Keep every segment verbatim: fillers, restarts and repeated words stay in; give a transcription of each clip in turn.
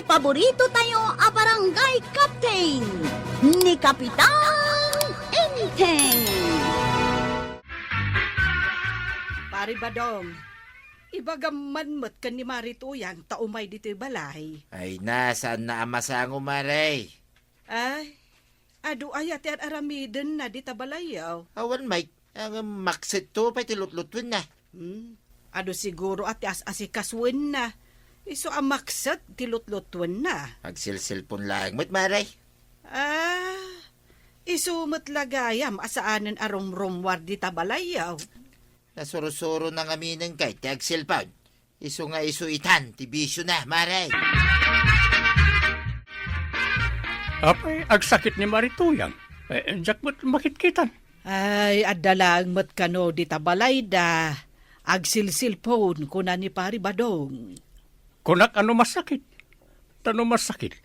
Paborito tayo a barangay captain, ni Kapitan Enteng. Pari Badong, ibagam man met ken ni Mari Tuyang ta umay ditoy balay. Ay na, saan na a masango, Mare? Ay, adu aya ti ar-aramidenna dita balayyo? Awan, Mike. Ang maksetto pay ti lutlutuenna. Hmm. Adu siguro a ti as-asikasuenna. Isu a makset ti lutlutuenna. Agselselpon laeng met, Mare. Ah, isu met la gayam a saanen a rumrummuar dita balayyo. Nasursurona ngamin kay ti agselpon. Isu nga isu itan ti bisiona, Mare. Apay, agsakit ni Mari Tuyang? Eh, diak met makitkitan. Ay, adda laeng met kano dita balayda. Agsilsilpon, kuna ni Pari Badong. Kunak a no masakit. Ta no masakit,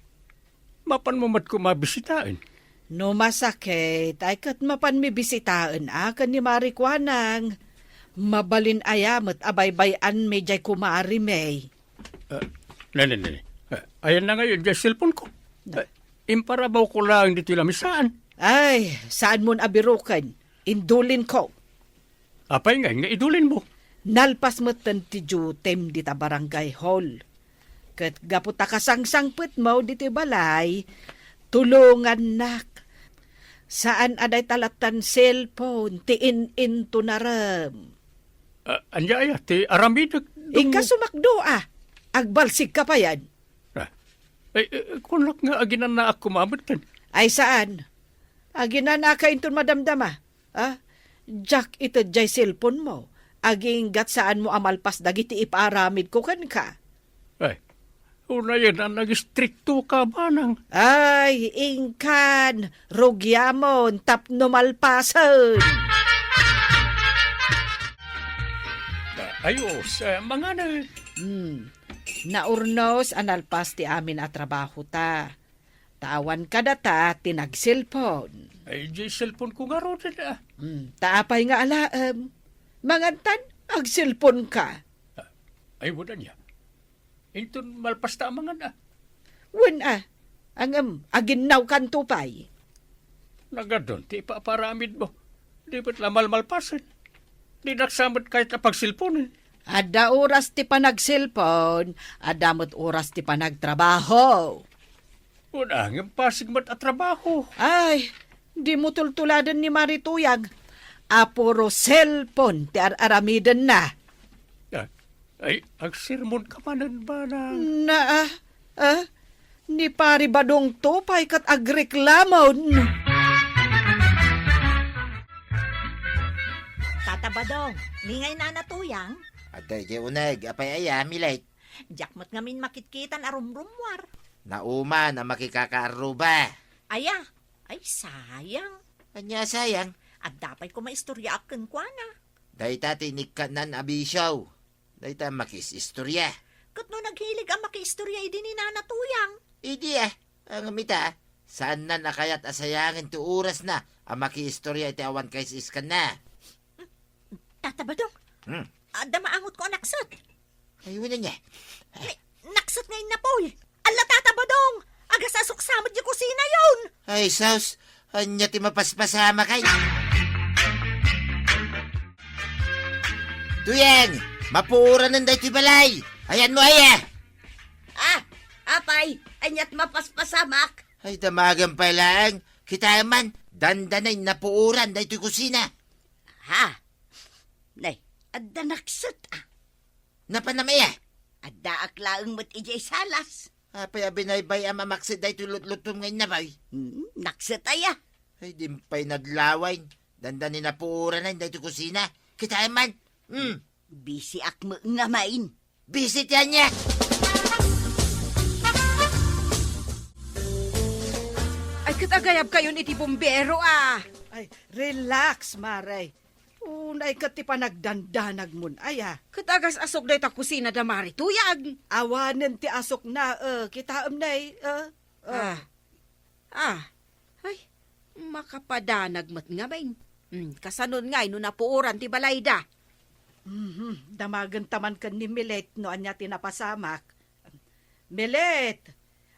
mapanmo met koma bisitaen. No masakit, ay ket mapanmi bisitaen a ken ni Mari Kuanang. Mabalin aya met a baybay-anmi diay kumarimi. Ah, nene, nene. Ah, ayanna ngayon diay cellphone ko. Na- Ah, imparabawko laeng ditoy lamisaan. Ay, saanmon a biroken. Indulinko. Apay ngay nga idulinmo? Nalpas metten ti dutim dita barangay hall. Ket gapu ta kasangsangpetmo ditoy balay, tulongannak. Saan a dayta lattan cellphone ti in-intunarem. Ah, ania aya ti aramidek? Inka sumakdo a. Agbalsigka payen. Ah, ay, eh, kunak nga aginanaak koma metten. Ay saan. Aginanaak inton madamdama. Ah, diak ited diay cellphone mo. Aginggat saanmo a malpas dagiti ipaaramidko kenka. Ay, unayen a nagistrikto ka, Manang. Ay, inkan, rugiamon tapno malpasen. Ah, ayos, eh, manganen. Hmm. Naurnos a nalpas ti amin a trabaho ta. Ta awan kadata ti nagselpon. Ay, diay selponko ngaruden, ah. Hmm, ta apay nga alaem? Mangantan, agselponka. Ah, ay, wen ania. Inton malpasta a mangan, ah. Wen, ah. Ngem, aginnawkanto pay. Nagadun ti ipaaramidmo. Di met la malmalpasen. Dinak sa met kayat a pagselponen. Adda oras ti panagselpon, adda met oras ti panagtrabaho. Wen, ngem pasig met a trabaho. Ay, dimo tultuladen ni Mari Tuyang. A puro selpon ti ar-aramidenna. Ah, ay, agsermonka manen, Manang. Na, ah, ah, ni Pari Badongto pay ket agreklamon. Tata Badong, ni ngay Nana Tuyang? Adda idiay uneg, apay aya, Milet? Diak met ngamin makitkitan a rumrummuar. Nauman a makikakaarruba. Aya, ay sayang. Ania sayang? Adda pay koma istoryaak kenkuana. Dayta ti inikkannan a bisio. Dayta makiis-istorya. Ket no naghilig a makiistorya idi ni Nana Tuyang. Idi, ah. Ngem ita, saannan a kayat a sayangen ti orasna a makiistorya iti awan kais-iskanna. Tata Badong, hmm, adda maangotko a nakset. Ay, wen ania. Ay, nakset nga innapoy. Alla, Tata Badong, agas-asok sa met diay kusinayon. Ay, sus, ania ti mapaspasamak ay? Tuyang, mapuoranen daytoy balay. Ayanmo aya? Ah, apay, aniat mapaspasamak? Ay, damagan pay laeng. Kitaem man, dandana innapuoran daytoy kusina. Ha? Nay, adda nakset, ah. Napanam aya? Addaak laeng met idiay salas. Apay a binaybay-am a makset daytoy lutlutom nga innapoy? Hmm, nakset aya. Ay, dimpay nadlawayen. Dandani napuoranen daytoy kusina. Kitaem man. Hmm. Bisiak met ngamin. Bisi ti ania? Ay, ket agayabkayon iti bumbero, ah. Ay, relax, Mare. Unay ket ti panagdandanagmon aya. Ket agas-asok dayta kusina da Mari Tuyang. Awanen ti asokna, eh, kitaem nay, eh, eh. Ah. Ah. Ay, makapadanag met ngamin. Hmm, kasanon ngay no napuoran ti balayda? Mhm, damagenta man ken ni Milet no ania ti napasamak. Milet,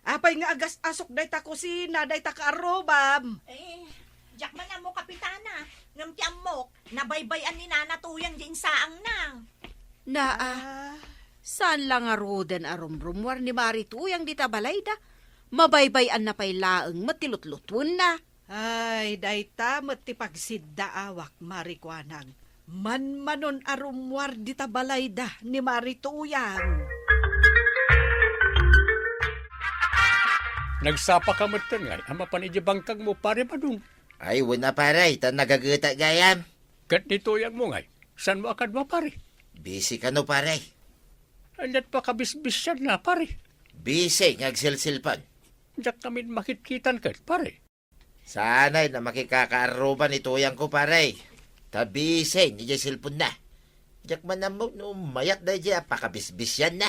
Apay nga agas-asok dayta kusina, dayta kaarrubam? Eh, diak man ammo, Kapitana. Ngem ti ammok, nabaybay-an ni Nana Tuyang diay insaangna. Naa, Ah. saan la ngaruden a rumrumuar ni Mari Tuyang dita balayda? Mabaybay-anna pay laeng met ti lutlutuenna. Ay, dayta met ti pagsiddaawak, Mari Kuanang. Manmanon a rummuar dita balayda ni Mari Tuyang. Nagsapaka metten ngay a mapan idiay bangkagmo, Pare Badong. Ay, wen a, pare, ta nagagetak gayam. Ket ni Tuyangmo ngay, saanmo a kadua, pare? Busy kano, pare? Ania't pakabisbisianna, pare? Busy nga agselselpon. Diak ngamin makitkitan ket, pare. Saanay a makikakaarruba ni Tuyangko, pare. Ta busy idiay selponna. Diak man ammo no mayat daydiay a pakabisbisianna.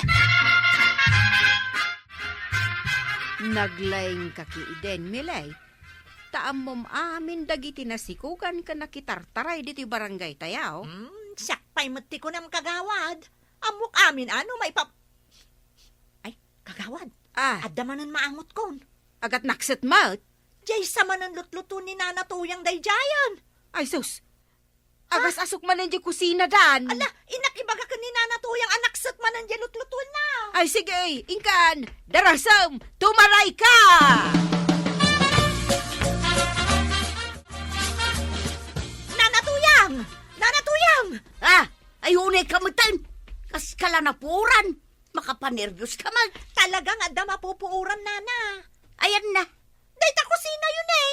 Naglaingka ketdin, Milay. Ta ammom amin dagiti nasikogan ken nakitartaray ditoy barangaytayo. Hmm, siak pay met ti kunam, kagawad. Ammok amin a no maipa-, ay, kagawad. Ah. Adda manen maangotkon. Agatnakset met. Diay sa manen lutluto ni Nana Tuyang daydiayen. Ay, sus. Ah? Agas-asok manen diay kusina, dan. Ala, innak ibaga ken ni Nana Tuyang a nakset manen diay lutlutuenna. Ay, sige, inkan. Darasem, tumarayka! Nana Tuyang! Nana Tuyang! Ah, ay, unay ka metten. Kas ka la napuoran. Makapanerbios ka man. Talaga nga adda mapupuoran, Nana. Ayan na. Dayta kusinayo, ne.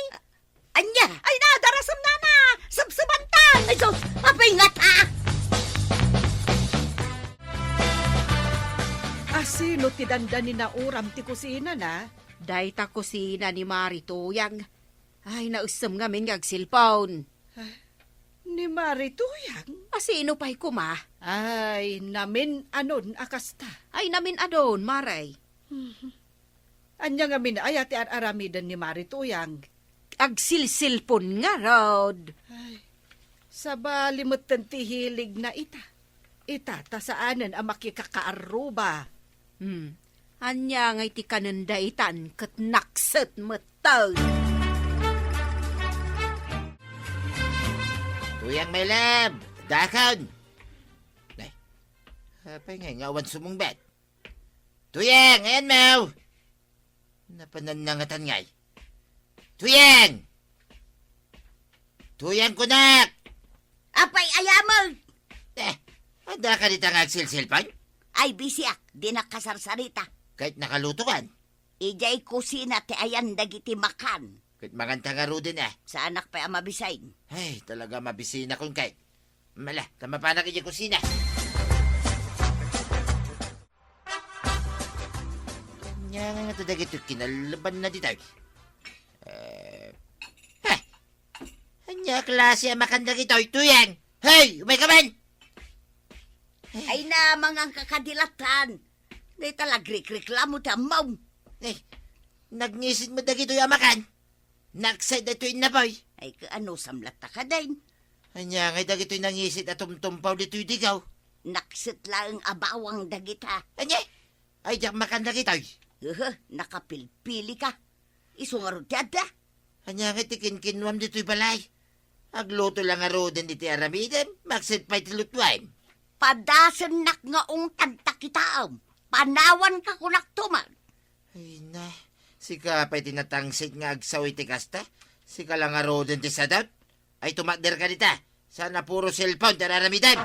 Ania? Ay na, darasem, Nana. Sebsebantan. Ay, sus, apay ngata? Asino ti dandani nauram ti kusinana? Dayta kusina ni Mari Tuyang. Ay, naessem ngamin nga agselpon. Ah, ni Mari Tuyang? Asino pay koma? Ay, namin-anon a kasta. Ay, namin-anon, Mari. Mhm. Ania ngamin aya ti ar-aramiden ni Mari Tuyang? Agselselpon ngarud. Ay, sabali metten ti hiligna ita. Ita ta saanen a makikakaarruba. Hmm. Ania ngay ti kanen daytan ket nakset metten? Tuyang, my love, dakon. Nay, apay ngay nga awan sumungbat? Tuyang, ayanmo! Napanannangatan ngay. Tuyang! Tuyang, kunak! Apay, ayamon! Eh, adda ka dita nga agselselpon? Ay, bisiak, dinak kasarsarita. Ket nakalutokan? Idiay kusina ti ayan dagiti makan. Ket manganta ngaruden, a? Saanak pay a mabisin. Ay, talaga mabisinakon kay. Mala, ta mapanak idiay kusina. Ania nga ito dagitoy kinalebanna ditoy? Eh, ha? Ania klase a makan dagitoy, Tuyang? Hey, umay ka man! Ay na, mangan ka kadilatan. Dayta la agrikreklamo ti ammom. Eh, nagngisit met dagitoy a makan. Nakset daytoy innapoy. Ay, kaano samlat ta kadin? Ania ngay dagitoy nangisit a tumtumpaw ditoy digaw? Nakset laeng a bawang dagita. Ania? Ay, diak makan dagitoy. Hehe, nakapilpili ka. Isu ngarud ti adda. Ania ngay ti kinkinuam ditoy balay? Agluto la ngaruden iti aramidem, makset pay ti lutuem. Padasennak nga ungtad ta kitaem. Panawanka kunak tuman. Ay na, sika pay ti natangsit nga agsao iti kasta? Sika la ngaruden ti sadot? Ay, tumakder ka dita. Saan a puro cellphone ti ar-aramidem?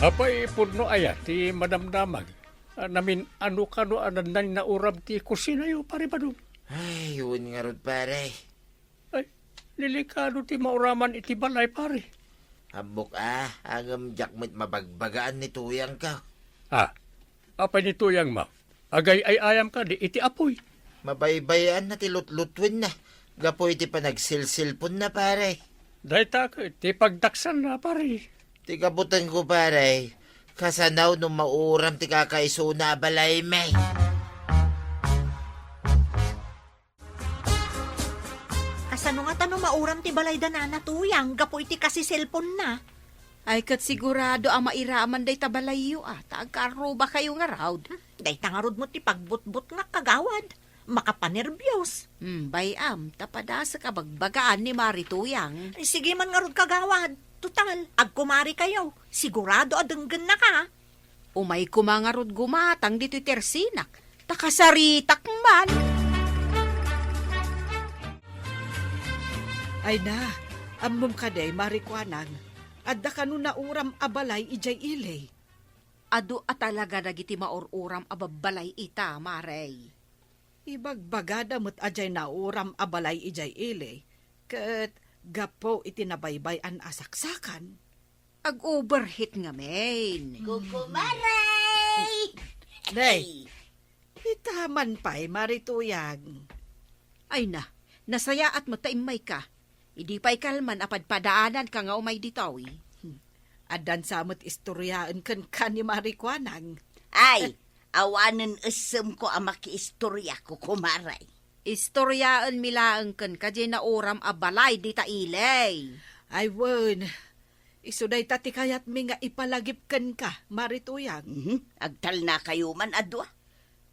Apay, pudno aya ti madamdamag? Ah, namin-ano kano a nannain nauram ti kusinayo, Pare Badong? Ay, wen ngarud, pare. Ay, delikado ti mauraman iti balay, pare. Ammok a, ngem diak met mabagbagaan ni tuyangko. Ah, apay ni tuyangmo? Agay-ay-ayam kadi iti apuy? Mabaybay-anna ti lutlutuenna gapu iti panagselselponna, pare. Dayta ket ti pagdaksanna, pare. Ti kabutanko, pare, kasano no mauram ti kakaisuna a balaymi? Kasano ngata no mauram ti balay da Nana Tuyang gapu iti kasiselponna? Ay, ket sigurado a mairaman dayta balayyo, a, ta agkaarrubakayo ngarud. Hmm, dayta ngarud met ti pagbutbutngak, kagawad. Makapanerbios. Hmm, bay-am, ta padasek a bagbagaan ni Mari Tuyang. Ay, sige man ngarud, kagawad. Total, agkumarikayo. Sigurado a denggennaka. Umay koma ngarud gumatang ditoy tersinak, ta kasaritak man. Ay na, ammom kadi, Mari Kuanang, adda kano nauram a balay idiay ili? Adu a talaga dagiti maur-uram a babbalay ita, Mare. Ibagbagada met a diay nauram a balay idiay ili, ket gapu iti nabaybay-an a saksakan. Ag-overheat ngamin. Kukumaray! Nay, ita man pay, Mari Tuyang. Ay na, nasayaat met ta immayka. Idi pay kalman a padpadaananka nga umay ditoy. Hmm. Addan sa met istoryaen kenka ni Mari Kuanang. Ay, awanen essemko a makiistorya, kukumaray. Istoryaenmi laeng kenka diay nauram a balay dita ili. Ay wen, isu dayta ti kayatmi nga ipalagip kenka, Mari Tuyang. Mhm. Agtalnakayo man a dua.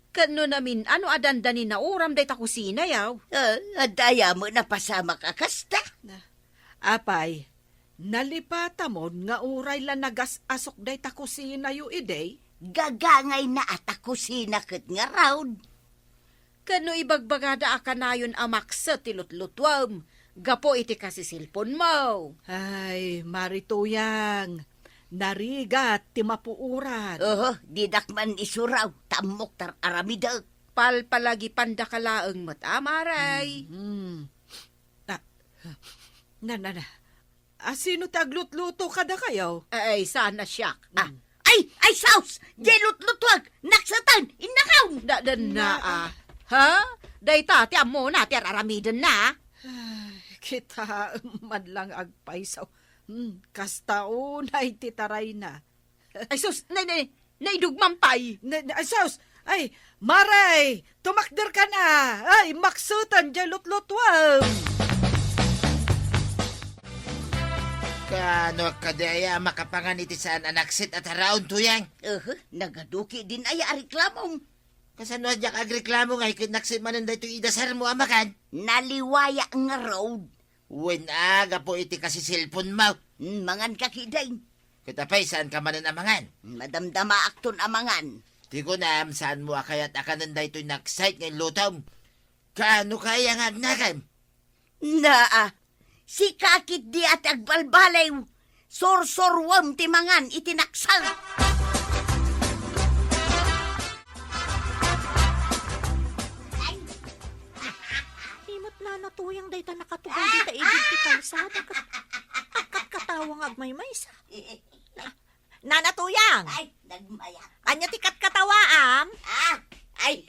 Ket no namin-ano a dandani nauram dayta kusinayo? Ah, adda aya met a napasamak a kasta? Na, apay, nalipatamon nga uray la nagas-asok dayta kusinayo idi? Gagangayna a ta kusina ket ngarud. Ket no ibagbagada a kanayon a makset ti lutlutuem gapu iti kasiselponmo. Ay, Mari Tuyang, narigat ti mapuoran. Oho, didak man isuraw, ta ammok ta ar-aramidek. Palpalagipandaka laeng met, a, Mare. Mhm. Ah, na, na, na. A, sino ti aglutluto kadakayo? Ay, saan a siak. Ah, ay, ay, sus! Diay lutlutuek! Nakseten! Innakaw! Da, da, na, ah. Ha? Dayta, ti ammona, ti ar-aramidenna. Ay, kitaem man lang agpayso. Hmm, kasta unay ti tarayna. Ay, sus! Nay, nay, naidugman pay! Na, na, ay, sus! Ay, Mare! Tumakderkan a! Ay, makseten diay lutlutuem! Kaano kadi aya a makapangan iti saan a naksit a taraon, Tuyang? Aha, nagaduki din aya a reklamom. Kasano a diak agreklamo nga iket naksit manen daytoy idasarmo a makan? Naliwaya ngarud. Wen a, gapu iti kasiselponmo. Hmm, mangan ka kidin. Ket apay, saan ka manen a mangan? Madamdamaakton a mangan. Ti kunam, saanmo a kayat a kanen daytoy naksait nga inlutom? Kaano kaya nga agnakem? Naa, sika ketdi a ti agbalbaliw. Sursuruem ti mangan iti naksait. Di met Nana Tuyang dayta nakatugong dita igid ti kalsada ket agkatkatawa nga agmaymaysa. Nana Tuyang! Ay, nagmayak. Ania ti katkatawaam? Ah, ay,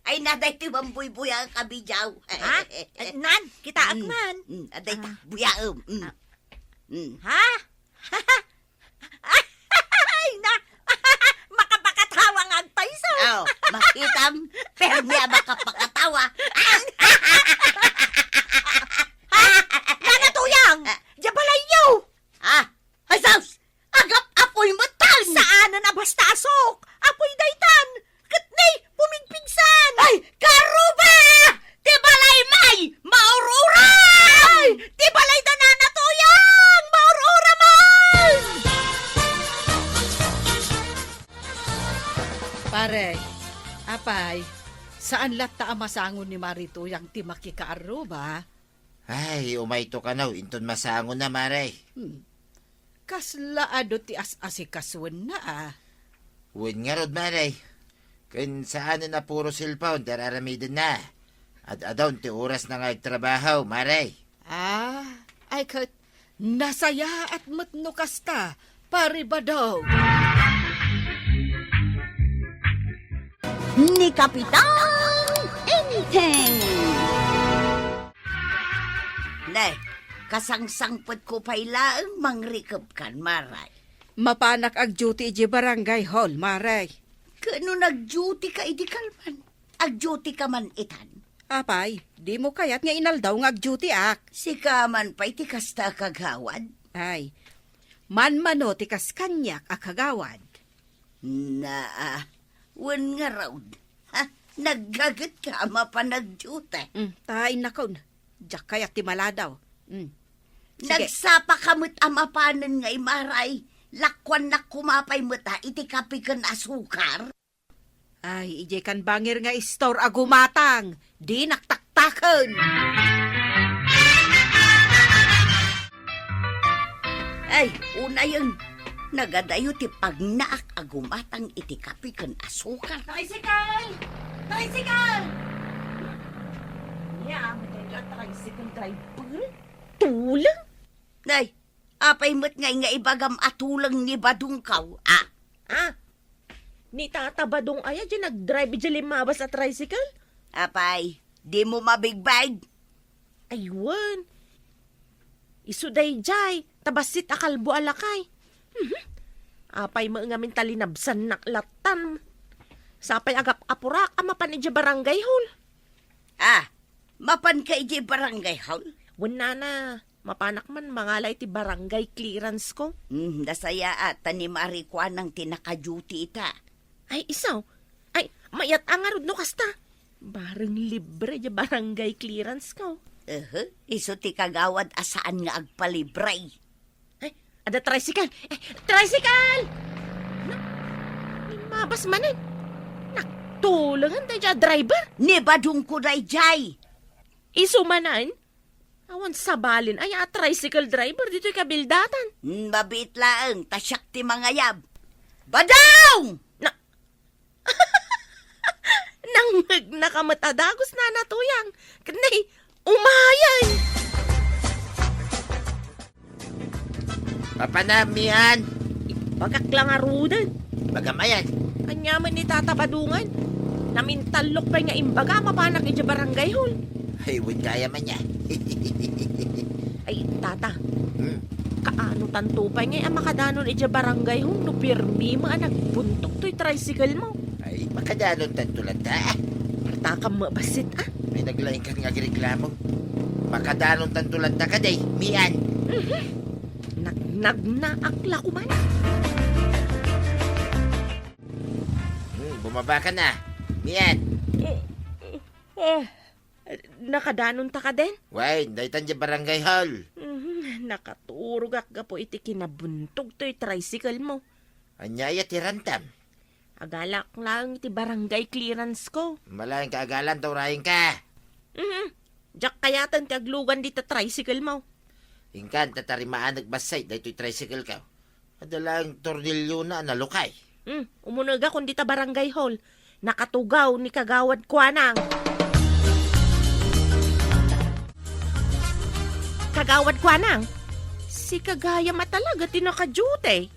ay, na, daytoy bambuy-buya a kabidiaw. Ha? Ay, nan, kitaak man. Mm, aday ta, ah, buyaem. Mm. Ah. Mm. Ha? Ay, na, makapakatawa nga agpayso. Oh, makitam, permi a makapakatawa. Ha? Nana Tuyang! Ah. Diay balayyo! Ah, ay, sus! Agap-apoy met tan! Saanen a basta asok! Apoy daytan! Ket nay, pumigpigsan! Ay, karuba! Ti balay may maur-ura! Ay, ti balay da Nana Tuyang! Maur-ura man! Pare, apay, saan latta a masango ni Mari Tuyang ti makikaarruba? Ay, umayto kano, inton masangona, Mare. Hmm. Kasla adu ti as-asikasuenna, a. Wen ngarud, Mare. Ken saanen a puro cellphone ti ar-aramidenna. Ad-adun ti orasna nga agtrabaho, Mare. Ah, ay ket, nasayaat met no kasta, Pare Bado. Ni Kapitan Enteng. Ne, kasangsangpetko pay laeng mangrikepkan, Mare. Mapanak ag-duty idiay barangay hall, Mare. Ket no nag-duty ka idi kalman, ag-duty ka man itan? Apay, dimo kayat nga inaldaw nga ag-duty ak? Sika man pay ti kasta, kagawad. Ay, Manmano ti kas kaniak a kagawad. Naa, wen ngarud. Ha? Naggagetka a mapan agdiute. Mm, ta innakon. Diak kayat ti maladaw. Mm. Sige. Nagsapaka met a mapanen nga imaray. Lakuannak koma pay met a iti kape ken asukar. Ay, idiay kan bangir nga istor a gumatang, dinak taktaken. Ay, unayen, nagadayo ti pagnaak a gumatang iti kape ken asukar. Tricycle! Tricycle! Ania met daytoy a tricycle driver? Tuleng? Nay, apay met ngay nga ibagam a tuleng ni Badongko, a? Ah, ni Tata Badong aya diay nagdrive idiay limmabas a tricycle? Apay, dimo mabigbig? Ay, wen. Isu daydiay, ta bassit a kalbo a lakay. Mhm. Apay met ngamin ta linabsannak lattan. Sapay agap-apurak a mapan idiay barangay hall. Ah, mapanka idiay barangay hall? Wen, nana. Mapanak man mangala iti barangay clearance ko. Hmm, nasayaat, ta ni Mari Kuanang ti nakaduty ita. Ay, isu. Ay, mayat a ngarud no kasta. Bareng libre diay barangay clearance ko. Ehe, isu ti kagawad a saan nga agpalibre. Ay, adda tricycle! Eh, tricycle! Na, limmabas manen. Nagtulengen daydiay a driver. Ni Badongko daydiay. Isu manen? Awan sabalen aya a tricycle driver ditoy kabildatan. Hmm, mabiit laeng, ta siak ti mangayab. Badong! Na, nangngegna ka met a dagus, Nana Tuyang. Ket nay, umayen! Mapanam, Mian? Imbagak la ngaruden. Bagam ayan? Ania met ni Tata Badong? Namintallok pay nga imbaga a mapanak idiay barangay hall. Ay, wen gayam ania. Ay, Tata. Hmm? Kaano tanto pay ngay a makadanon idiay barangay hall no pirmi met a nagbuntog toy tricycle mo? Ay, makadanon tanto latta. Partakam met bassit, a? Ay, naglaingkan nga agreklamo. Makadanon tanto latta kadi, Mian. Mhm. Nagnagnaak la koman. Hmm, bumaba ka na, Mian. Ah, nakadanonta ka den? Wen, daytan diay barangay hall. Mhm, nakaturogak gapu iti kinabuntog toy tricycle mo. Ania aya ti rantam? Agalak laeng iti barangay clearance ko. Malayan ka agalan, ta urayen ka. Mhm. Diak kayaten ti aglugan dita tricycle mo. Inkan, ta tarimaaneg bassit daytoy tricycle ko. Adda laeng tornillona a nalukay. Hmm, umunegakon dita barangay hall. Nakatugaw ni Kagawad Kuanang. Kagawad Kuanang, sika gayam a talaga ti nakaduty.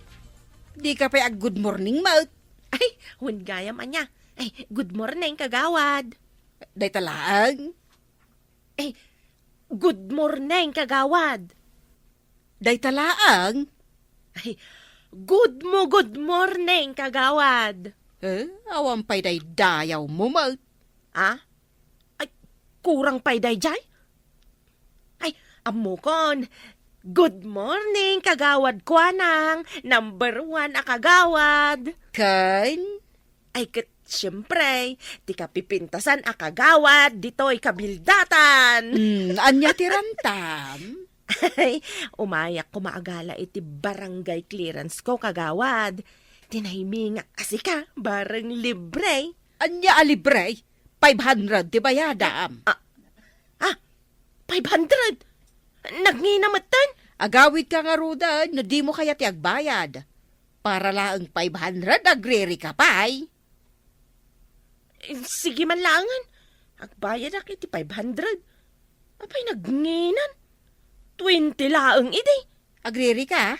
Dika pay ag-good morning met. Ay, wen gayam ania. Ay, good morning, Kagawad. Dayta laeng? Ay, good morning, Kagawad. Dayta laeng? Ay, good mo, good morning, Kagawad. Eh, awan pay daydayawmo met. Ah? Ay, kurang pay daydiay? Ay, ammokon. Good morning, Kagawad Kuanang, number one a kagawad. Ken? Ay, ket, siyempre, ti kapipintasan a kagawad ditoy kabildatan. Hmm, ania ti rantam? Ay, umayak koma a gala iti barangay clearance ko, Kagawad. Tinaymingak a sika, bareng libre. Ania a libre? Five hundred ti bayadam. Ah, ah, five hundred? Nagnginam metten? Agawidka ngaruden no dimo kayat ti agbayad. Para laeng five hundred, agririka pay. Eh, sige man laengen. Agbayadak iti five hundred. Apay, nagnginan. Twenty laeng idi. Agririka?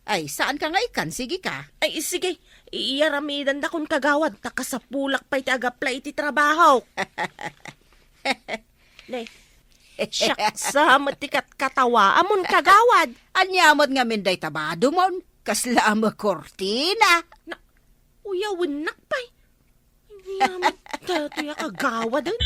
Ay, saanka nga ikkan, sige ka. Ay, sige. Iyaramidandakon, Kagawad, ta kasapulak pay ti agaplay iti trabaho. Ne, siak sa met ti katkatawaamon, Kagawad. Ania met ngamin dayta badomon? Kasla a makortina. Na, uyawennak pay. Ania met daytoy a kagawaden?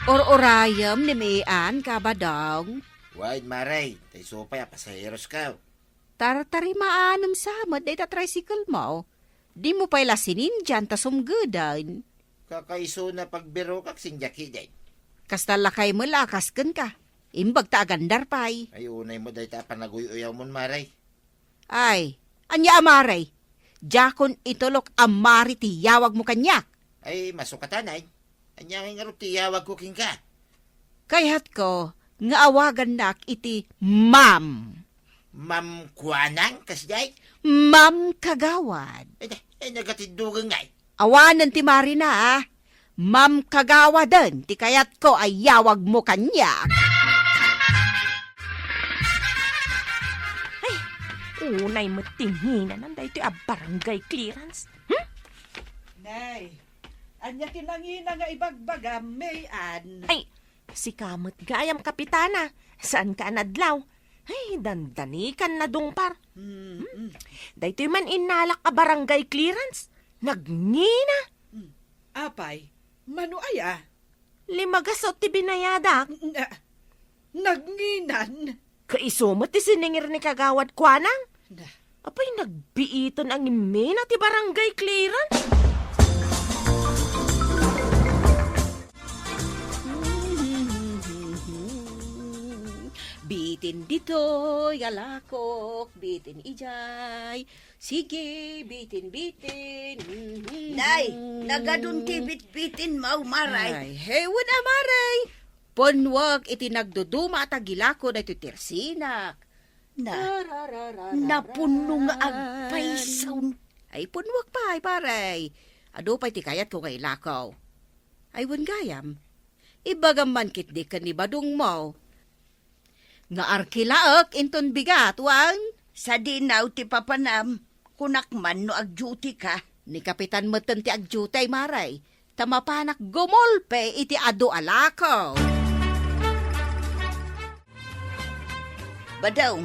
Or-urayem ni Mian, Kabadong. Wen, Mare, ta isu pay a pasaheroska. Tartarimaanem sa met dayta tricycle mo. Dimo pay la sinindian ta sumgeden. Kakaisuna pagbirokak, sindiak idi. Kasta lakay met la a kas kenka. Imbag ta agandar pay. Ay, unay met dayta a panaguy-uyawmon, Mare. Ay, ania a Mare? Diakon itulok a Mare ti yawagmo kaniak. Ay, masukatan, ay. Ania ngay ngarud ti yawagko kenka? Kayatko nga awagannak iti Ma'am. Ma'am Kuanang, kasdiay? Ma'am Kagawad. Ay, da, ay, nagatiddugan ngay. Awanen ti Marina, a. Ma'am Kagawaden ti kayatko a yawagmo kaniak. Ay, unay met ti nginanan daytoy a barangay clearance. Hmm? Nay, ania ti nangina nga ibagbagam, May Ann? Ay, sika met gayam, Kapitana. Saanka a nadlaw? Ay, dandanikan nadungpar. Hmm, hmm. Daytoy man innalak a barangay clearance. Nagngina. Hmm. Apay, mano aya? Lima gasut ti binayadak. Na, nagnginan? Kaisu met ti siningir ni Kagawad Kuanang. Na. Apay, nagbiiten a ngimmina ti barangay clearance. Bitin ditoy, alakok, bitin ijay. Sige, bitin, bitin. Mhm. Nay, nagadun ti bitbitin mo, Maray. Ay, hewen a, Maray. Punnuak iti nagduduma a tagilako daytoy ti resinak. Na, napunno nga agpaysaw. Ay, punnuak pay, Maray. Adu pay ti kayatko nga ilako. Ay, wen gayam. Ibagam man ketdi ken ni badongmo. Nga arkilaek inton bigat, wen? Sadinaw ti papanam, kunak man no agduty ka. Ni Kapitan metten ti agduty, Maray, ta mapanak gumulpi iti adu a lako. Badong,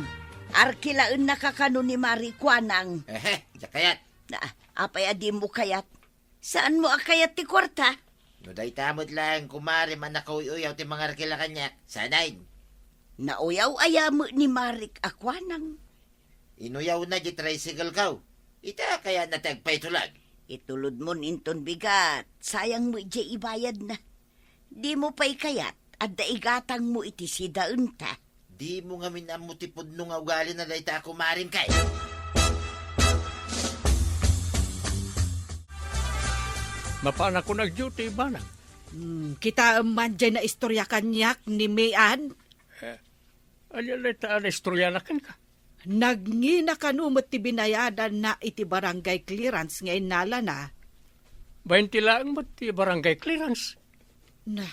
arkilaennaka kano ni Mari Kuanang. Ehe, diak kayat. Na, apay a dimo kayat? Saanmo a kayat ti kuarta? No dayta met laeng kumarim a nakauy-uyaw ti mangarkila kaniak, saanen? Nauyaw aya met ni Marik a Kuanang? Inuyawna di tricycle ko. Ita kayatna ti agpaitulod? Itulodmon inton bigat. Sayang met di ibayadna. Dimo pay kayat, adda igatangmo iti sidaenta. Dimo ngamin ammo ti pudno nga ugalina dayta a kumarim kay. Mapanakon agduty, Manang. Hmm, kitaem man diay naistorya kaniak ni May Ann. Eh, ania dayta a naistoryana kenka? Nagngina kano met ti binayadanna iti barangay clearance nga innalana. Bainti laeng met ti barangay clearance. Na,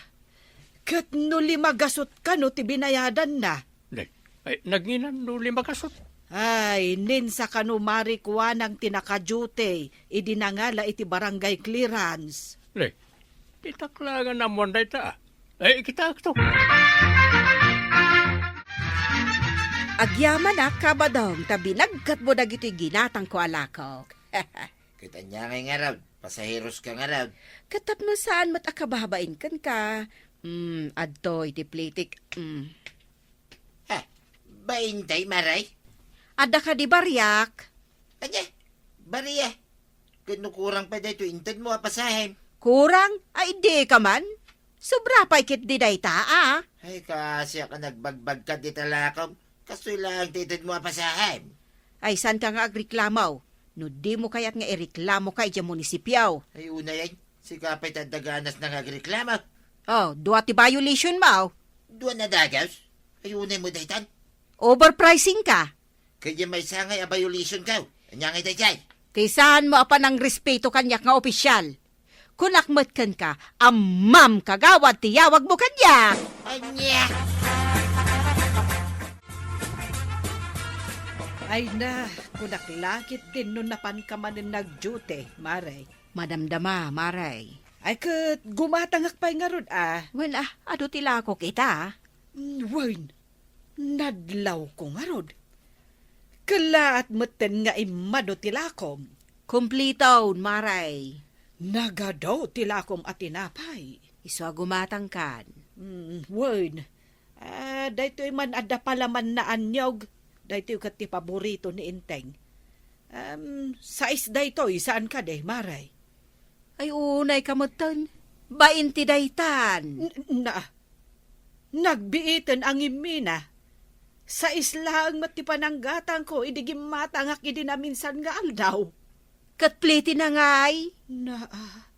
ket no lima gasut kano ti binayadanna? Nay, ay, nagngina no lima gasut? Ay, ninsa kano Mari Kuanang ti nakaduty idi nangala iti barangay clearance. Nay, itak laeng a naammoan dayta, a. Ay, kitaekto. Agyamanak, Kabadong, ta binagkatmo dagitoy ginatangko a lakok. Ket ania ngay ngarud? Pasaheroska ngarud? Ket tapno saan met a kababain kenka. Hmm, adtoy ti plitik. Hmm. Ha, bainta, Maray? Adda kadi bariak? Ania? Baria? Ket no kurang pay daytoy intedmo a pasahem? Kurang? Ay, dika man. Sobra pay ketdi dayta, a. Ay, kaasiak a nagbagbagkat dita lakom. Kastoy laeng ti itedmo a pasahem. Ay, saanka nga agreklamo? No dimo kayat nga ireklamoka idiay munisipio. Ay, unay, ay. Sika pay ti adda ganasna nga agreklamo. Oh, dua ti violation mo. Dua na dagas? Ay, unay mo daytan. Overpricing ka. Kaya may sangay a violation ka. Anya ngay dayjay? Kaysaanmo a panangrespeto kaniak nga opisyal. Kunak met kenka, a ma'am kagawad ti yawagmo kaniak. Anya? Ay na, kunak lakit din no napanka manen nagduty, Mare. Madamdama, Mare. Ay ket, gumatangak pay ngarud, a. Wen, a, adu ti lakok ita. Mm, wen, nadlawko ngarud. Kellaat metten nga immadu ti lakom. Kumpliton, Mare. Nagadu ti lakom a tinapay. Isu a gumatangkan. Mm, wen. Ah, daytoy man adda palaman naannyog. Daytoy ket ti paborito ni Enteng. Em, sais daytoy, saan kadi, Mare? Ay, unay ka metten. Bain ti daytan. N-, na, nagbiiten a ngimmina. Sais laeng met ti pananggatangko idi gimmatangak idi naminsan nga aldaw. Ket pliti na ngay? Naa.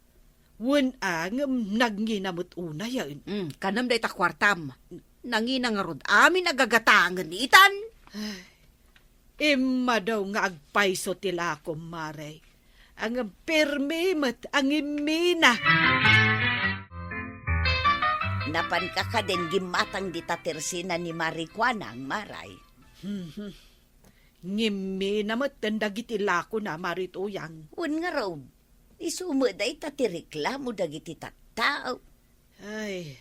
Wen a, ngem nagngina met unayen. Mm, kanem dayta kuartam. Nangina ngarud amin a gagatangen itan. Ay, immadaw nga agpayso ti lakom, Mare. Ngem permi met a ngimmina. Napanka kadin gimmatang dita tersina ni Mare Kuanang, Mare. Ngimmina metten dagiti lakona, Mare Tuyang. Wen ngarud, isu met dayta ti reklamo dagiti tattao. Ay,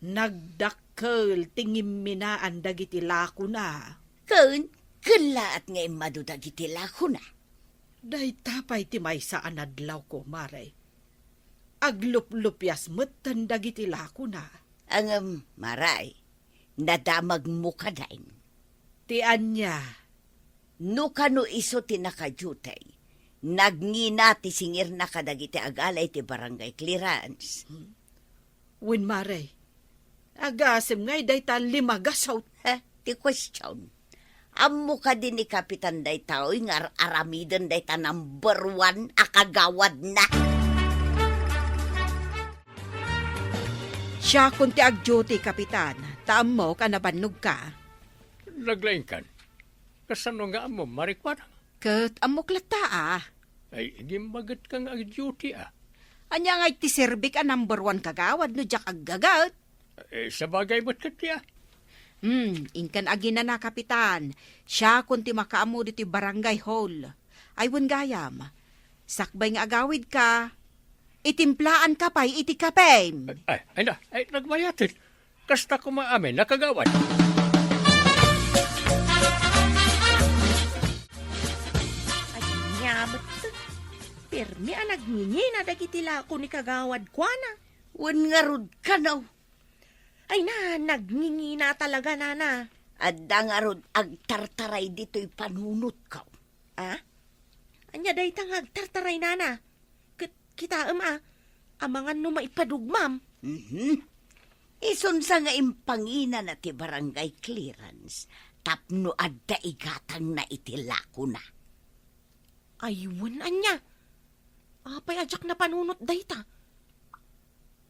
nagdakkel ti ngimminaan dagiti lakona. Ken, kellaat nga immadu dagiti lakona. Dayta pay ti maysa a nadlawko, Mare. Agluplupias metten dagiti lakona. Ngem, Mare, nadamagmo kadin. Ti ania? No kano isu ti nakadiutay, nagngina ti singirna kadagiti agala iti barangay clearance. Hmm. Wen, Mare, agasem ngay dayta limagasut. He, ti question. Ammo kadi ni Kapitan daytoy nga ar-aramiden dayta number one a kagawadna? Siakon ti agduty, Kapitan, ta ammok a nabannogka. Naglaingkan. Kasano nga ammom, Mare Kuanang? Ket ammok latta a. Ay, gimmagetka nga agduty a. Ania ngay ti serbik a number one kagawad no diak aggaget? Eh, sabagay met ket dia. Hmm, inkan aginana, Kapitan. Siakon ti makaammo ditoy barangay hall. Ay, wen gayam. Sakbay nga agawidka, itimplaanka pay iti kapem. Ay, ay na, ay, nagmayaten. Kasta koma amin a kagawad. Ania met, permi a nagngingina dagiti lako ni Kagawad Kuana. Wen ngarud kano. Ay na, nagngingina talaga, nana. Adda ngarud agtartaray ditoy panunotko. Ah? Ania dayta nga agtartaray, nana? Ket kitaem a, amangan no maipadugmam. Mhm. Isunsa nga impanginana ti barangay clearance tapno adda igatangna iti lakona. Ay, wen ania? Apay a diak napanunot dayta?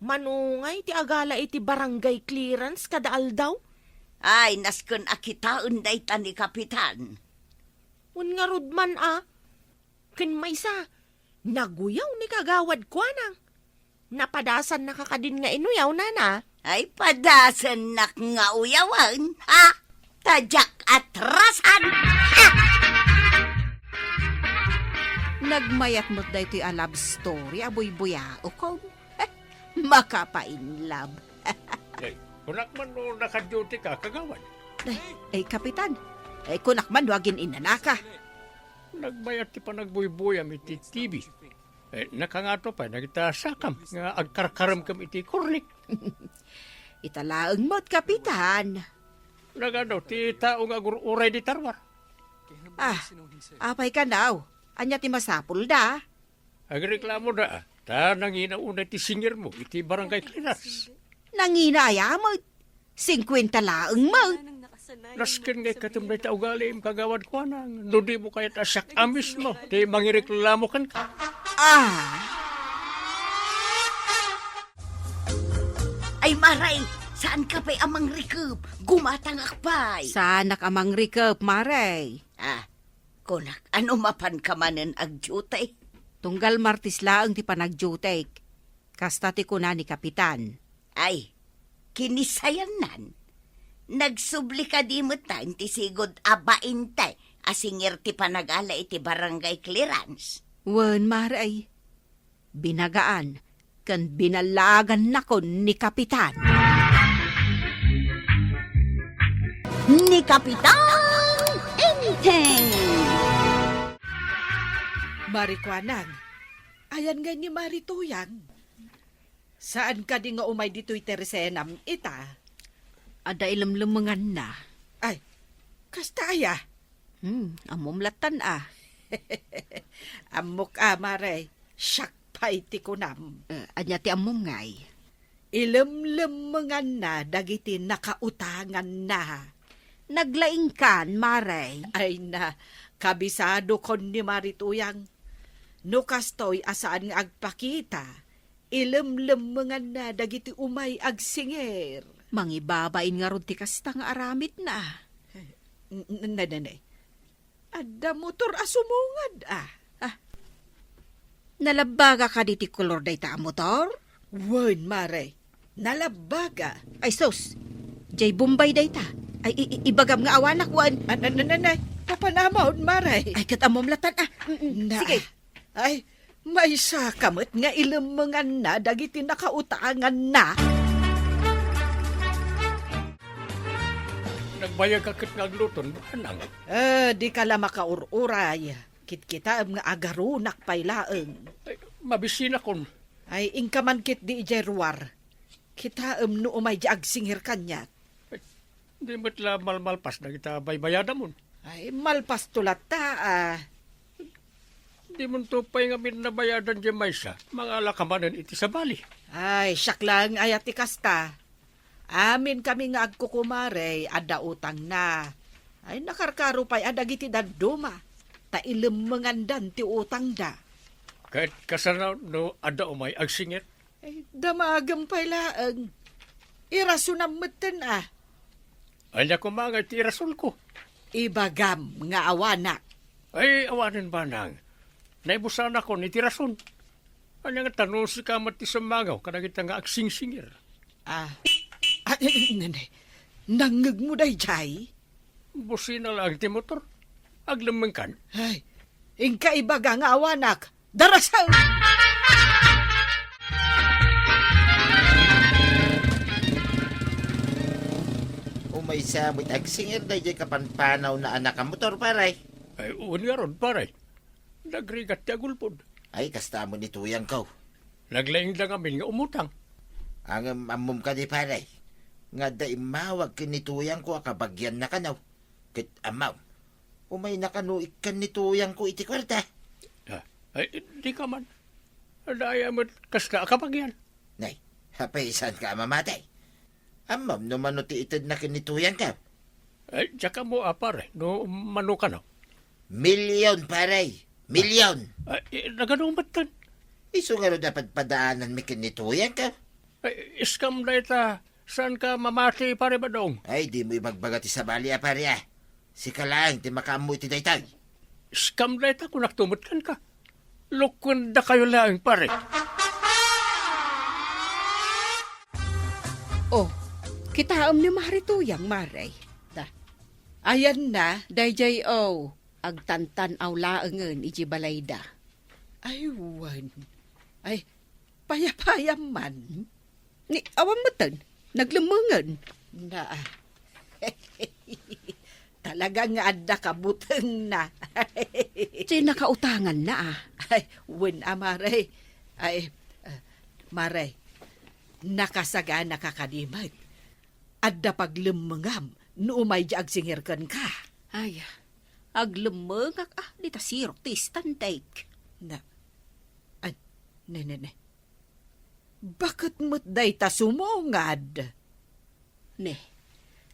Mano ngay ti agala iti barangay clearance kada aldaw? Ay, nasken a kitaen dayta ni Kapitan. Wen ngarud man a, ken maysa, naguyaw ni Kagawad Kuana. Napadasannaka kadin nga inuyaw, nana? Ay, padasannak nga uyawen, ha? Ta diak atrasan. Ha? Nagmayat met daytoy a love story a buybuyaokon. Makapainlove. Ay, kunak man no nakaduty ka, Kagawad. Ay, ay, Kapitan. Ay, kunak man no agin-inanaka. Nagmayat ti panagbuybuyam iti T V. Eh, nakangato pay dagita sakam nga agkarkaremkem iti kornik. Ita laeng met, Kapitan. Nagano ti tao nga agur-uray di tarwar? Ah, apay kanaw? Ania ti masapulda? Agreklamo da, ta nangina unay ti singirmo iti barangay clearance. Nangina aya met? Singkuenta laeng met. Nasken nga ikkatem dayta ugalim, Kagawad Kuanang, no dimo kayat a siak a mismo ti mangireklamo kenka. Ah. Ay, Mare, saanka pay a mangrikep? Gumatangak pay. Saanak a mangrikep, Mare. Ah, kunak, ano mapanka manen agdiutay? Tunggal Martes laeng ti panagdiutek. Kasta ti kuna ni Kapitan. Ay, kinisayannan. Nagsubli kadi met ti sigud a bainte a singir ti panagala iti barangay clearance? Wen, Mare, ay. Binagaan ken binallaagannakon ni Kapitan. Ni Kapitan Enteng! Mare Kuanang, ayan nga ni Mare Tuyang. Saan kadi nga umay ditoy tersenam ita? Adda ilemlemenganna. Ay, kasta aya? Hmm, ammom lattan a. Ammok a, mare. Siak pay ti kunam. Eh, ania ti ammom ngay? Ilemlemenganna dagiti nakautanganna. Naglaingkan, mare. Ay na, kabisadokon ni Mari Tuyang. No kastoy a saan nga agpakita, ilemlemenganna dagiti umay agsingir. Mangibabain ngarud ti kasta nga aramidna. N-, n-, ne, ne, ne. Adda motor a sumungad, ah. Ah. Nalabbaga kadi ti kolor dayta a motor? Wen, mare. Nalabbaga. Ay, sus. Jay Bombay dayta. Ay, i-, i-, ibagam nga awanak, wen. An-, an-, an-, an-, ay, papanamon, mare. Ay, ket ammom lattan, ah. Mm-mm. Na. Sige. Ay, maysaka met nga ilemmenganna dagiti nakautanganna. Nagbayag ka ket nga agluton, manang. Eh, di ka la makaur-uray. Kitkitaem nga agarunak pay laeng. Ay, mabisinakon. Ay, inka man ketdi idiay ruar. Kitaem no umay di agsingir kaniak. Ay, di met la malmalpas dagita baybayadamon. Ay, malpasto latta, ah. Dimonto pay ngamin nabayadan diay maysa, mangala ka manen iti sabali. Ay, siak laeng aya ti kasta. Aminkami nga agkukumare, adda utangna. Ay, nakarkaro pay a dagiti dadduma, ta ilemmengandan ti utangda. Ket kasano no adda umay agsingir? Ay, damagem pay laeng. Irasonam metten, ah. Ania koma nga iti irasonko? Ibagam nga awanak. Ay, awanen, manang. Naibusanakon iti rason. Ania nga ta no sika met ti summangaw kadagita nga agsingsingir? Ah, ah, ne, ne, nangngegmo daydiay? Busina laeng ti motor. Aglemmengkan. Ay, inka ibaga nga awanak. Darasem! Umaysa met agsingir daydiay kapanpanawna a nakamotor, pare. Ay, wen ngarud, pare. Nagrigat ti agulbod. Ay, kasta met ni tuyangko. Naglaingda ngamin nga umutang. Ngem ammom kadi, pare, nga adda immawag ken ni tuyangko a kabagianna kano. Ket ammom, umayna kano ikkan ni tuyangko iti kuarta. Ah, ay, di ka man. Adda aya met kasta a kabagian. Nay, apay saanka a mamati? Ammom no mano ti itedna ken ni tuyangko? Ay, diak ammo a, pare, no mano kano. Milyon, pare. Milyon. Ay, eh, nagano metten? Isu ngarud a padpadaananmi ken ni tuyangko. Ay, scam dayta. Saanka mamati, Pare Badong? Ay, dimo ibagbaga ti sabali a, pare, ah. Sika laeng ti makaammo iti daytoy. Scam dayta, kunakto met kenka. Lokuendakayo laeng, pare. Oh, kitaem ni Mari Tuyang, Mare. Ta, ayanna, daydiay, oh, agtantan-aw laengen iti balayda. Ay, wen. Ay, payapayam man. Ni, awan metten, naglemmengen. Na, talaga nga adda kabutengna. Ti nakautanganna, ah. Ay, wen a, Mare. Ay, ah, Mare, nakasaganaka kadi met. Adda paglemmengam no umay di agsingir kenka. Ay, aglemmengak, ah, dita sirok ti istantek. Na, an, ne, ne, ne. Baket met dayta sumungad? Ne,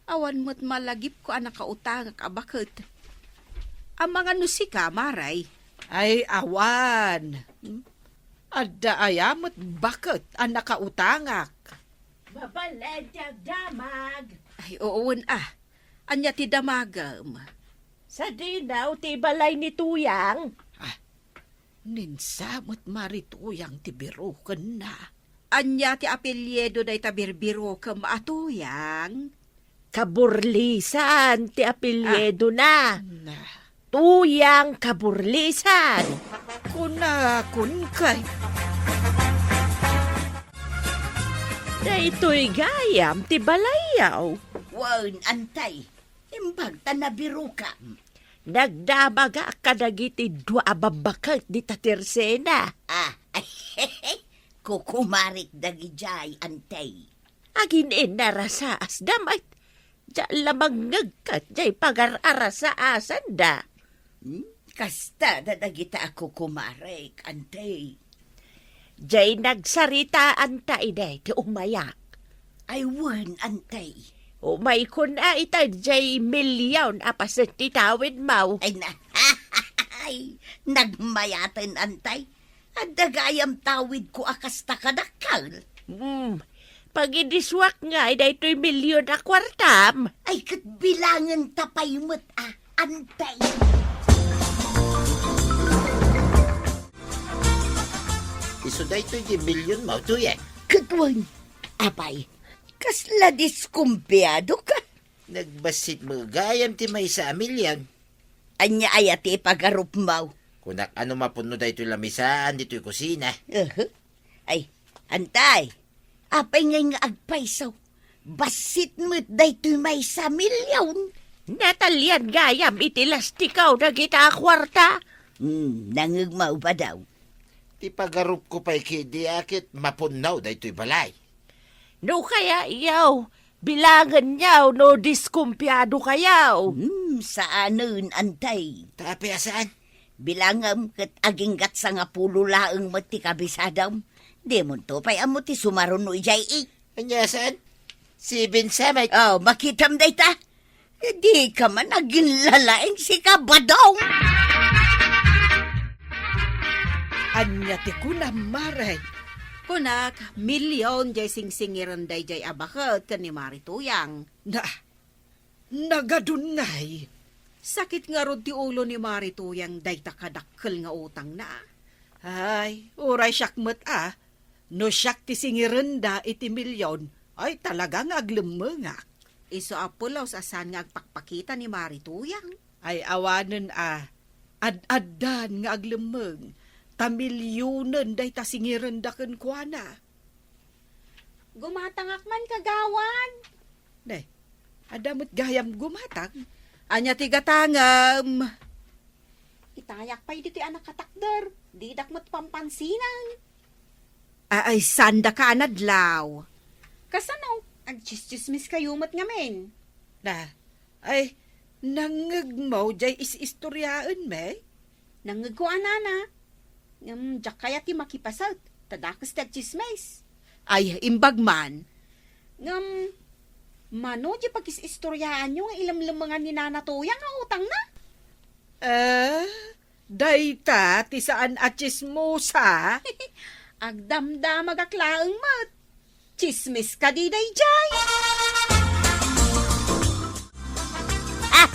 awan met malagipko a nakautangak a baket. Amangan no sika, Maray? Ay, awan. Hmm? Adda aya met baket a nakautangak? Mabalin ti agdamag. Ay, oo, wen, ah. Ania ti damagem? Sadinaw ti balay ni Tuyang. Ah, ninsa met Mari Tuyang ti birukenna. Ania ti apelyido dayta birbirukem a Tuyang? Kaburlisan ti apelyidona. Ah, na. Tuyang Kaburlisan. Kunakon kay. Daytoy gayam ti balayyo. Wen, antay. Imbag ta nabirukam. Nagdamagak kadagiti dua a babbaket dita ti Rosena. Ah, kukumarik dagidiay, antay. Agin-innarasaasda met. Diak la mangngegkat jay pagar-arasaasanda. Hmm? Kasta da dagita a kukumarek, Antay. Jay nagsaritaanta idi ti umayak. Ay wen, Antay. Umaykon a ita jay milyon a paset ti tawidmo. Ay na, ay, nagmayaten, Antay. Adda gayam tawidko a kasta kadakkel. Hmm, pagidisuak ngay daytoy milyon a kuartam. Ay, ket bilangenta pay met a, Antay. Isu daytoy ti milyonmo, Tuyang. Ket wen, apay, kasla diskumpiado ka? Nagbassit met gayam ti maysa a milyon. Ania aya ti ipagarupmo? Kunak a no mapunno daytoy lamisaan ditoy kusina. Uhu. Ay, Antay, apay ngay nga agpayso? Bassit met daytoy maysa milyon. Natalian gayam iti lastikaw dagita a kuarta. Hmm, nangngegmo ba daw? Ti pagarupko pay ketdi a ket mapunno daytoy balay. No kayatyo, bilangenyo no diskumpiado kayo. Hmm, saanen, Antay. Ta apay a saan? Bilangem ket aginggat sangapulo laeng met ti kabisadam. Dimonto pay ammo ti sumaruno idiay i. Ania saan? Seven sa met. Oh, makitam dayta. Dika man aginlalaing, sika, Badong! Ania ti kunam, Mare? Kunak, milyon jay singsingiren dayjay a baket ken ni Mari Tuyang. Na, nagadunay. Sakit ngarud ti ulo ni Mari Tuyang dayta kadakkel nga utangna. Ay, uray siak met a. No siak ti singirenda iti milyon, ay talaga nga aglemmengak. Isu a pulos a saan nga agpakpakita ni Mari Tuyang. Ay awanen a, ad-addan nga aglemmeng, ta milyonen dayta singirenda kenkuana. Gumatangak man, kagawad. Ne, adda met gayam gumatang. Ania ti gatangem? Itayak pay ditoy a nakatakder. Didak met pampansinan. A-, ay, saan daka a nadlaw? Kasano? Agtsistsismis kayo met ngamin. Na, ay, nangngegmo jay is-istoriaenmi? Nangngegko a, nana. Ngem diak kayat ti makipaset, ta dakes ti agtsismis. Ay, imbag man. Ngem, mano di pagis-istoriaanyo nga ilemlemengan ni Nana Toya nga utangna? Eh, dayta ti saan a tsismosa? Agdamdamagak laeng met. Tsismis kadi daydiay? Ah!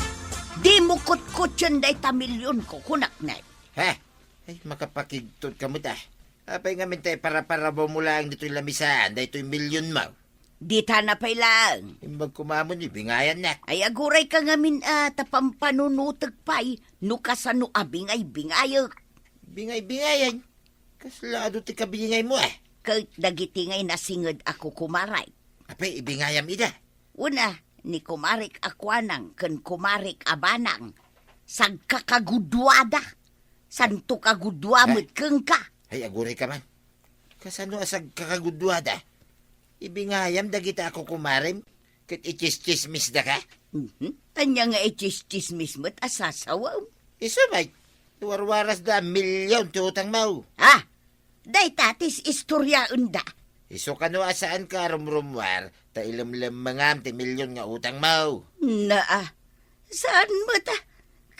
Dimo kutkutten dayta milyon ko, kunak, ne. Ha? Ay, makapakigtot ka met, ah. Apay ngamin ta iparaparabawmo laeng ditoy lamisaan, daytoy milyonmo? Dita na pay laeng. Imbag koma met, ibingayannak. Ay, agurayka ngamin, ah, ta pampanunotek pay no kasano a bingay-bingayek. Bingay-bingayan? Kasla adu ti kabingaymo, ah? Ket dagiti ngay nasinged a kukumarek. Apay, ibingayam ida? Una, ni kumarek a kuanang ken kumarek a banang, sagkakaguduada. Santo kagudua met kenka. Ay, agurayka man. Kasano a sagkakaguduada? Ibingayam dagita a kukumarem ket itsistsismisdaka? Mhm. Ania nga itsistsismis met a sasawem? Isu met, warwarasda a milyon ti utangmo. Ah, dayta ti is-istoriaenda. Isu kano a saanka a rumrummuar ta ilemlemmengam ti milyon nga utangmo? Naa, saan met a.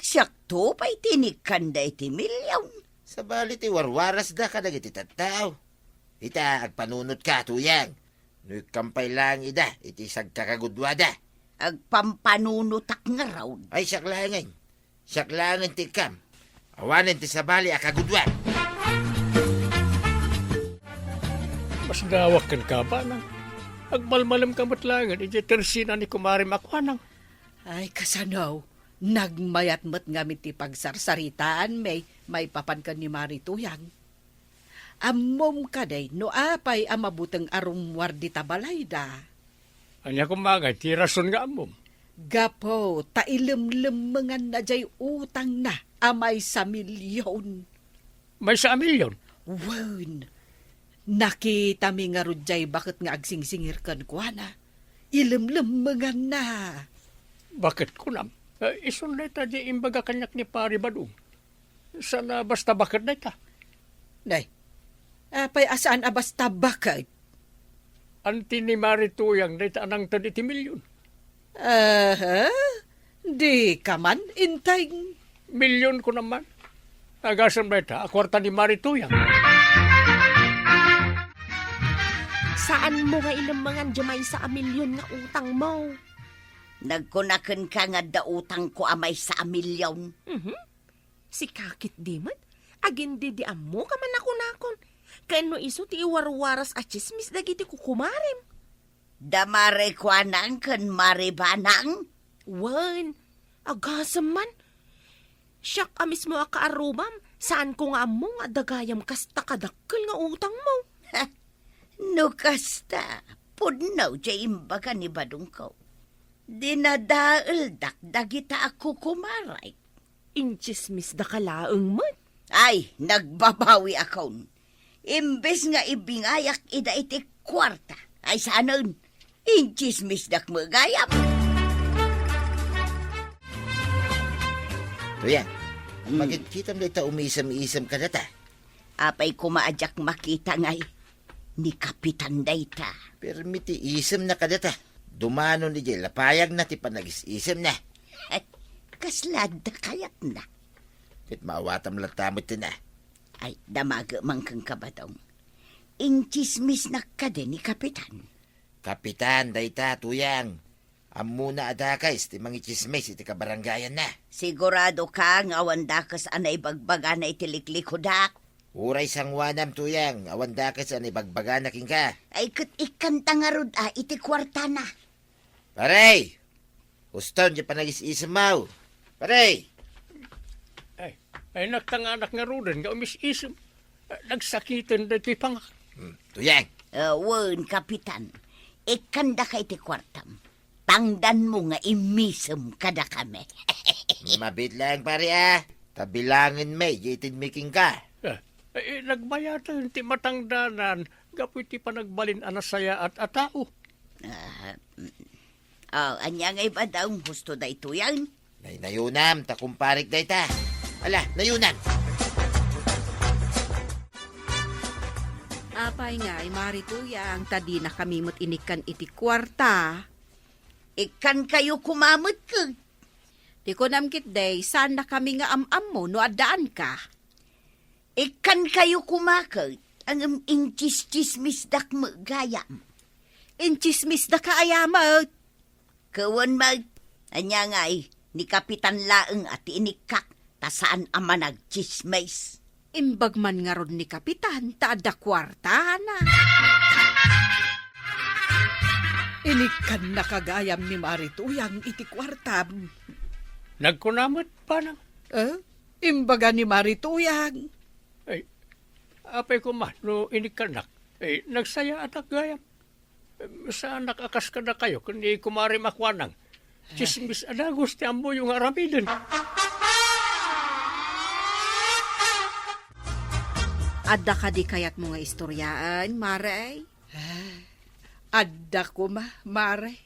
Siakto pay ti inikkanda iti milyon. Sabali ti warwarasda kadagiti tattao. Ita, agpanunotka, Tuyang. No ikkam pay laeng ida iti sagkakaguduada. Agpampanunotak ngarud. Ay, siak laengen. Siak laengen ti ikkam. Awanen ti sabali a kaguduam. Masdawak kenka, banang. Agmalmalemka met laengen idiay tersina ni kumarem a kuanang. Ay, kasano? Nagmayat met ngamin ti pagsarsaritaanmi maipapan ken ni Mari Tuyang. Ammom kadi no apay a mabuteng a rummuar dita balayda? Ania koma ngay ti rason nga ammom? Gapu ta ilemlemmenganna jay utangna a maysa a milyon. Maysa a milyon? Wen, Nakitami ngarud jay baket nga agsingsingir kenkuana. Ilemlemmenganna. Baket kunam? Eh, isun dayta di imbaga kaniak ni Pari Badong. Saan a basta baket dayta? Nay, apay a saan a basta baket? Anti ni Mari Tuyang dayta a nangted iti milyon. Aha, dika man, Enteng. Milyon kunam man? Agasem dayta a kuarta ni Mari Tuyang. Saanmo nga ilemmengan diay maysa a milyon nga utangmo? Nagkuna kenka nga adda utangko a maysa a milyon? Mhm. Sika ketdi met, agin-, di, di ammok a manakunakon. Ken no isu ti iwarwaras a tsismis dagiti kukumarem. Da Mari Kuanang ken Mari Banang? Wen, agasem man. Siak a mismo a kaarrubam, saanko nga ammo nga adda gayam kasta kadakkel nga utangmo. No kasta, pudno diay imbaga ni badongko. Dinadaeldak dagita a kukumarek. Intsismisdaka laeng met. Ay, nagbabawiakon. Imbes nga ibingayak ida iti kuarta, ay saanen, intsismisdak met gayam. Tuyang, hmm, makitkitam dayta umisem-isem kadata? Apay koma a diak makita ngay, ni Kapitan dayta. Permi ti isemna kadata. Dumanon idiay lapayagna ti panagis-isemna. Kasla adda kayatna? Ket maawatam latta met ti na. Ay, damagek man kenka, Badong. Intsismisnak kadi ni Kapitan? Kapitan dayta, Tuyang. Ammona a dakes ti mangitsismis iti kabarangayanna. Siguradoka nga awan dakes a naibagbagana iti liklikudak? Uray sangoanam, Tuyang, awan dakes a naibagbagana kenka. Ay, ket ikkanta ngarud a iti kuartana. Pare! Uston diay panagis-isemmo. Pare! Ay, ay, nagtanganak ngaruden nga umis-isem. Nagsakiten daytoy pangak. Hmm, Tuyang. Ah, wen, Kapitan. Ikkandaka iti kuartam. Tangdanmo nga immisem kadakami. Mabiit laeng, pare, a. Ta bilangenmi diay itedmi kenka. Ah, eh, nagbayaten ti matangdanan gapu iti panagbalin a nasayaat a tao. Ah, mm. Oh, ania ngay, Badong, husto daytoyen? Naynayonam ta kumparek dayta. Ala, nayonam. Apay ngay, Mari Tuyang, ta dinakami met inikkan iti kuarta? Ikkankayo koma met ket. Ti kunam ketdi, saannakami nga am-ammo no addaanka. Ikkankayo koma ket, ngem intsistsismisdak met gayam. Intsismisdaka aya met? Ket wen met, ania ngay, ni Kapitan laeng a ti inikkak, ta saan a managtsismis. Imbag man ngarud ni Kapitan ta adda kuartana. Inikkannaka gayam ni Mari Tuyang iti kuartam. Nagkuna met, Banang. Eh? Imbaga ni Mari Tuyang. Ay, apay koma no inikkannak? Ay, nagsayaatak gayam. Em, saanak a kas kadakayo ken ni Kumarem a Kuanang. Tsismis a dagus ti ammoyo nga aramiden. Adda kadi kayatmo nga istoryaen, Mare? Ah, adda koma, Mare.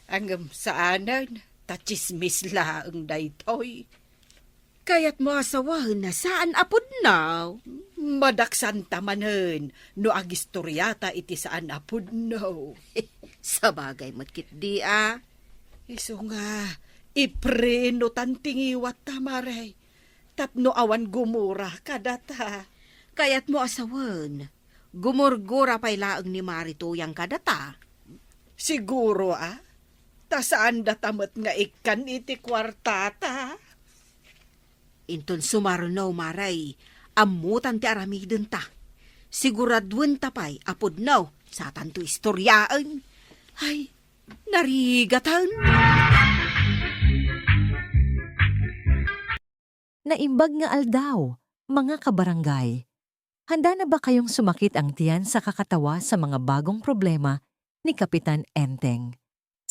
Ngem saanen, ta tsismis laeng daytoy. Kayatmo a sawen a saan a pudno? Madaksanta manen no agistoryata iti saan a pudno. Sabagay met ketdi a. Isu nga, iprenotan ti ngiwatta, Mare, tapno awan gumura kadata. Kayatmo a sawen, gumurgura pay laeng ni Mari Tuyang kadata? Siguro a, ta saan data met nga ikkan iti kuartata. Inton sumarno, Mare, ammotan ti aramidenta. Siguraduenta pay a pudno, satanto istoryaen. Ay, narigatan. Naimbag nga aldaw, mga kabarangay. Handa na ba kayong sumakit ang tiyan sa kakatawa sa mga bagong problema ni Kapitan Enteng?